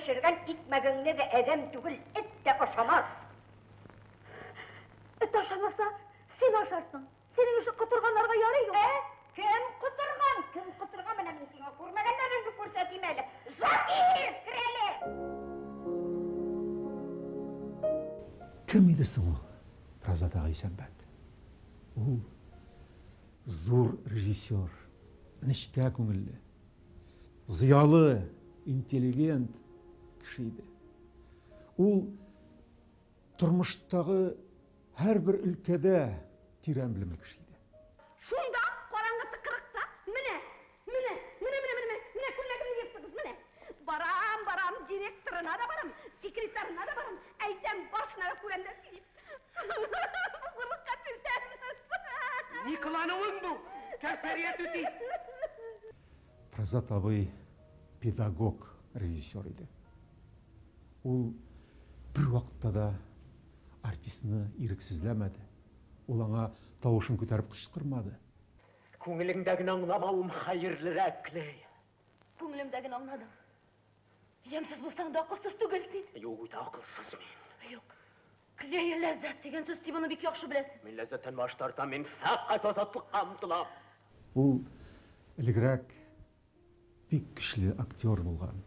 пешергән икмәгеңне дә адәм түгел, эт тә ашамас. Эт ашамаса, син ашарсың. Синең ише котырганнарга ярый ул. Ә? Кем котырган? Кем котырган? Менә мин сиңа күрмәгәннәреңне күрсәтим әле. Закир, кер әле! Кем иде соң ул Празат агай Исәнбәт? Ул зур режиссер, нечкә күңелле, зыялы, интеллигент кеше иде. Ул тормыштагы һәрбер өлкәдә тирән белемле кеше иде. Шунда, караңгы тыкрыкта, менә, менә, менә, менә, менә, менә күлмәгемне ертыгыз, менә. Барам, барам, директорына да барам, секретарына да барам, әйтәм, барысына да күрәм дә сөйлим. Бу хурлыкка түзәмез. Ни кылануың бу, Кәүсәрия түти? Празат абый педагог режиссер иде. Ул бервакытта да артистны ирексезләмәде. Ул аңа тавышын күтәреп кычкырмады. Күңелеңдә генә аңламавым хәерлерәк, Клея. Күңелемдә генә аңладым. Ямьсез булсаң да акылсыз түгел син. Юк, үтә акылсыз мин. Юк. Клея ләззәт дигән сүз, син моны бик яхшы беләсең. Мин ләззәттән баш тартам, мин фәкать азатлыкка омтылам. Ул элегрәк бик көчле актер булган,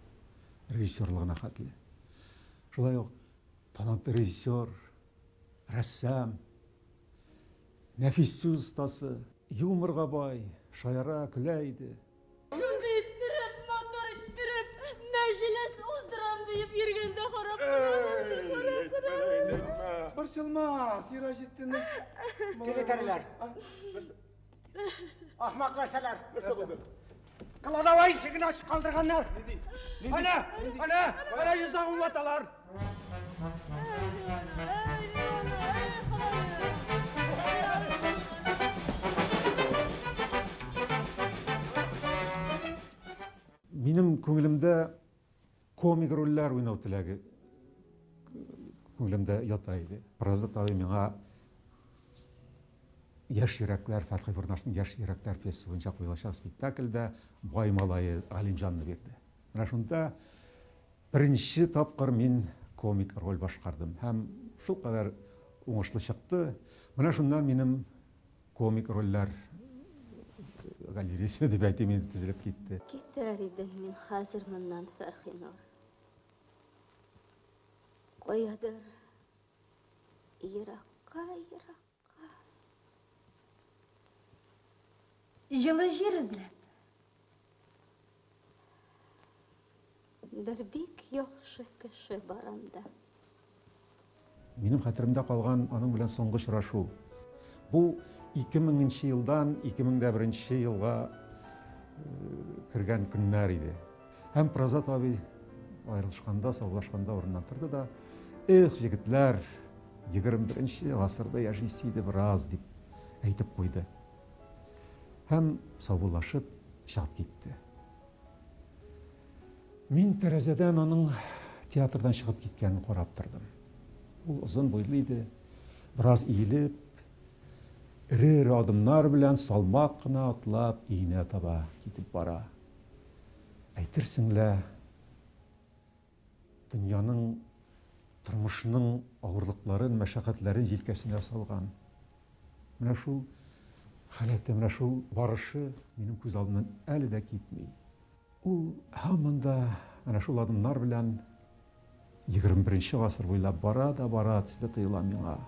режиссерлыгына хәтле. Шулай ук талантлы режиссер, рәссам, нәфис сүз остасы, юморга бай, шаяра, көлә иде. Шундый иттереп, матур иттереп, мәҗлес уздырам диеп йөргәндә харап кына булды, харап кына булды. Борчылма, Сираҗетдинның Тере тәреләр. Ахмак нәрсәләр. Нәрсә булды? Кладовой ишеген ачык калдырганнар. Әнә, әнә, әнә йозагын ваталар. Әй, дивана, әй, Ходаем. Минем күңелемдә комик рольләр уйнау теләге күңелемдә ята иде. Празат абый миңа Яшь йөрәкләр, Фәтхи Бурнашның Яшь йөрәкләр пьесасы буенча куелачак спектакльдә бай малае Галимҗанны бирде. Менә шунда беренче тапкыр мин комик роль башкардым һәм шулкадәр уңышлы чыкты. Менә шуннан минем комик рольләр галереясе дип әйтим инде төзелеп китте. Китәр идем мин хәзер моннан, Фәрхинур. Каядыр еракка, еракка. Җылы җир эзләп. Бер бик яхшы кеше бар анда. Минем хәтеремдә калган аның белән соңгы очрашу. Бу 2000 нче елдан 2001 нче елга кергән көннәр иде. Һәм Празат абый аерылышканда, саубуллашканда урыннан торды да, Эх, егетләр, 21 нче гасырда яшисе иде бераз, дип әйтеп куйды. Һәм саубуллашып чыгып китте. Мин тәрәзәдән аның театрдан чыгып киткәнен карап тордым. Ул озын буйлы иде, бераз иелеп, эре-эре адымнар белән салмак кына атлап өенә таба китеп бара. Әйтерсең лә, дөньяның, тормышның авырлыкларын, мәшәкатьләрен җилкәсенә салган. Менә шул халәте, менә шул барышы минем күз алдымнан әле дә китми. Ул һаман да әнә шул адымнар белән 21 нче гасыр буйлап бара да бара төсле тоела миңа.